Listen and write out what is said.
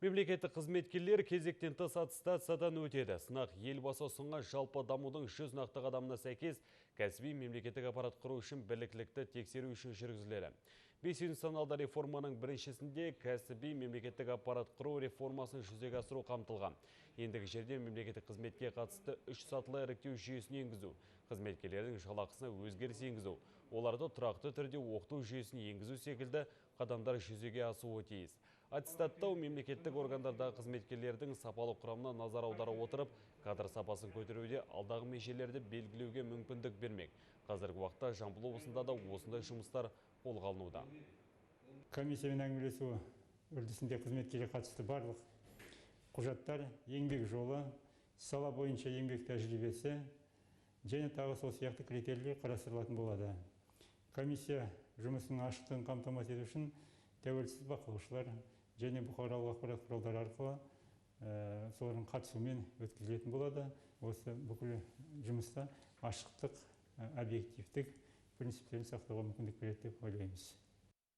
Мемлекеттік қызметкерлер кезектен тыс аттестациядан өтеді. Сынақ Елбасы ұсынған жалпы дамудың 100 нақты қадамына сәйкес кәсіби мемлекеттік аппарат құру үшін біліктілікті тексеру үшін жүргізіледі. Бес функционалды реформаның біріншісінде кәсіби мемлекеттік аппарат құру реформасын жүзеге асыру қамтылған. Ендігі жерде мемлекеттік қызметке қатысты үш сатылы іріктеу жүйесін енгізу, қызметкерлердің жалақысына өзгеріс енгізу, оларды тұрақты түрде оқыту жүйесін енгізу секілді қадамдар жүзеге асуы тиіс. Аттестаттау мемлекеттік органдардағы қызметкерлердің сапалы құрамына назар аудара отырып, кадр сапасын көтеруде алдағы межелерді белгілеуге мүмкіндік бермек. Қазіргі уақытта Жамбыл облысында да осындай жұмыстар қолға алынуда. Комиссиямен әңгімелесу үрдісінде қызметкерге қатысты барлық құжаттар, еңбек жолы, сала бойынша еңбек тәжірибесі және тағы сол сияқты критерийлер қарастырылатын болады. Комиссия жұмысының ашықтығын қамтамасыз ету үшін тәуелсіз бақылаушылар және бұқаралық ақпарат құралдары арқылы солардың қатысуымен өткізілетін болады. Осы бүкіл жұмыста ашықтық, объективтік принциптерін сақтауға мүмкіндік береді деп ойлаймыз.